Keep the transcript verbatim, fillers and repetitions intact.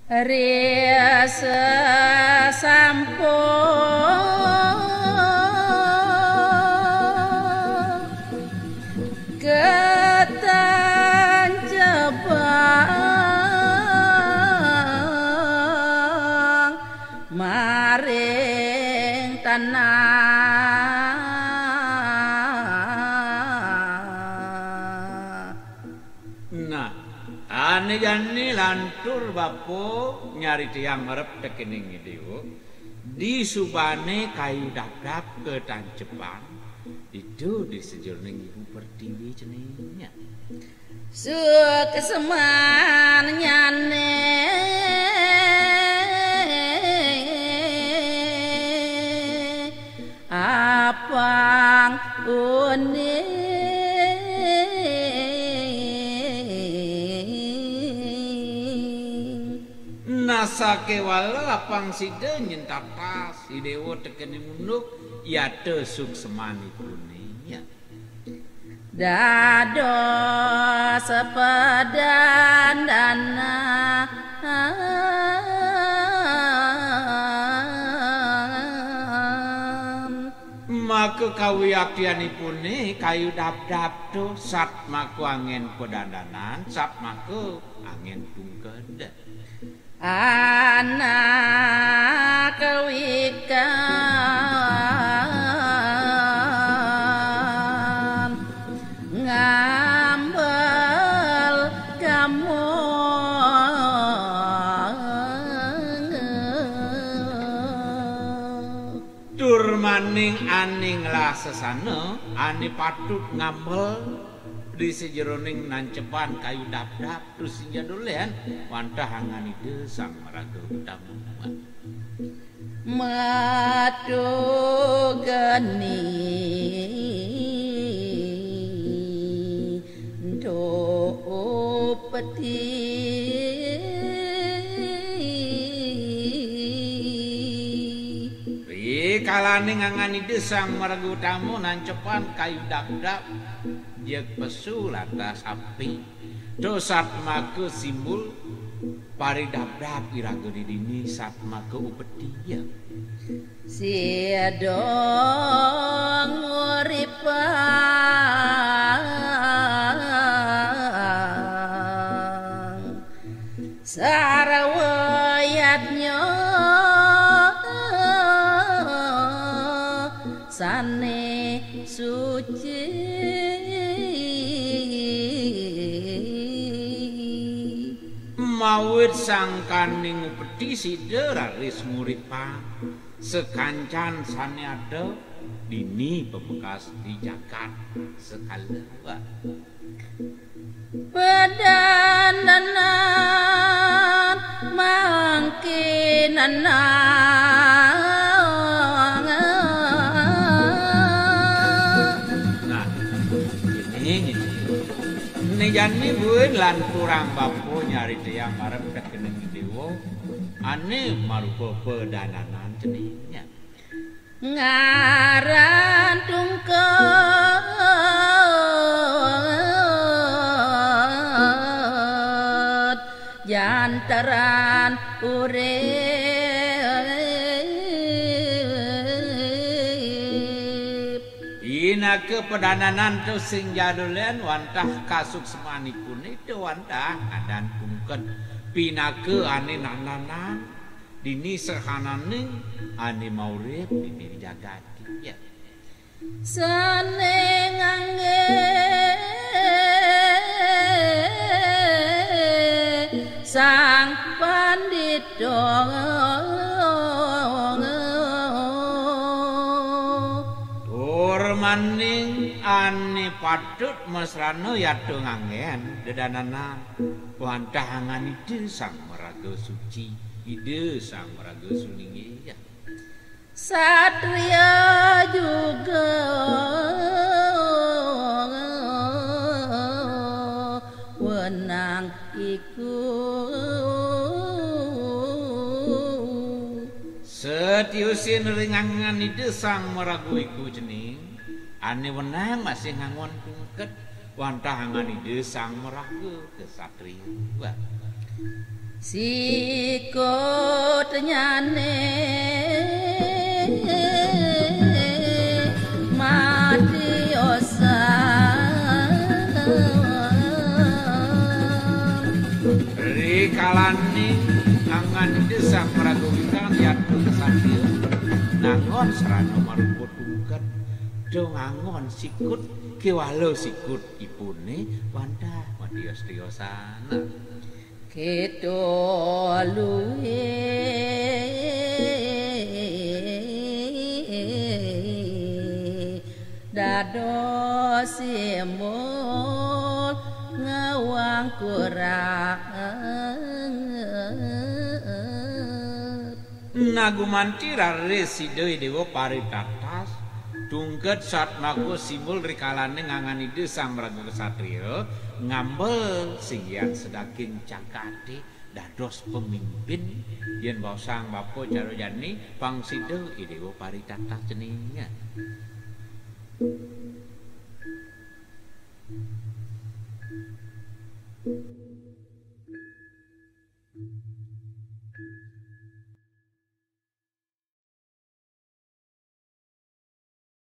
Ri sesampun ketancebang maring tanah. Nah, ane jani lantur bapa nyarita tiang marep tekening Dewa, disubane kayu dapdap ketancepan, ditu di sajeroning ibu pertiwi ceningnya. Suksmannyane apang uning. Nah, sakewala apang sida nyentatas Idewa tekening unduk, yata suksmanipune, ya. Dados pedandanan. Maka kawiyaktianipune kayu dapdap to satmaka anggen pedandanan, satmaka anggen tungked. Anak wikan ngambel gamong. Tur maning ane nglasesana, ane patut ngambel di sajeroning nancepan kayu dapdap, tusing ja dolen wantah angan Ida Sang Maraga Utama. Metu geni ento upeti. Rikalaning angan Ida Sang Maraga Utama nancepan kayu dapdap, jeg pesu lantas api. To satmaka simbol paridabdab iraga di dini satmaka upeti, ya. Sida nguripang sarwa yadnya sane suci. Mawit sangkaning upeti sida raris nguripang sakancan sane ada dini pamekas di jagat sekala. Pedandanan mangkinanang. Nah, ini, ini. Ene jani buin lanturang bapa nyarita tiang marep tekening Dewa, ane marupa pedandanan ceningnya. Ngaran tungked jantaran urip. Pinaka pedandanan to sing ja dolen wantah kasuksmanipune to wantah ngadan tungked. Pinaka ane nandanan dini sahananing ane maurip dini jagat. Ya. Sane ngangge Sang Pandita. Tur maning ane patut masrana yata nganggen dedanana wantah angan Ida Sang Maraga Suci, Ida Sang Maraga Suningge. Satria juga wenang iku. Setiusin ring angan Ida Sang Maraga iku cening, ane wenang masih ngangon tungked wantah angan Ida Sang Maraga kesatria. Wah. Sikutnyane mati osan. Rikalane angan Ida Sang Maraga Witang jatuh satya nangon sarana marupa tungked, dong angon sikut kewala sikut ipune wantah mati osan. Kita luwih dados simbol ngawang kurang. Nagumanti raris Ida Dewa paritatas, tungked satmaka simbol rikalane ngangan Ida Sang Maraga Ksatria, ngambel singgihan sedaging jagate dados pemimpin, yen baosang bapa cara jani, pang sida Ida Dewa paritatas cening.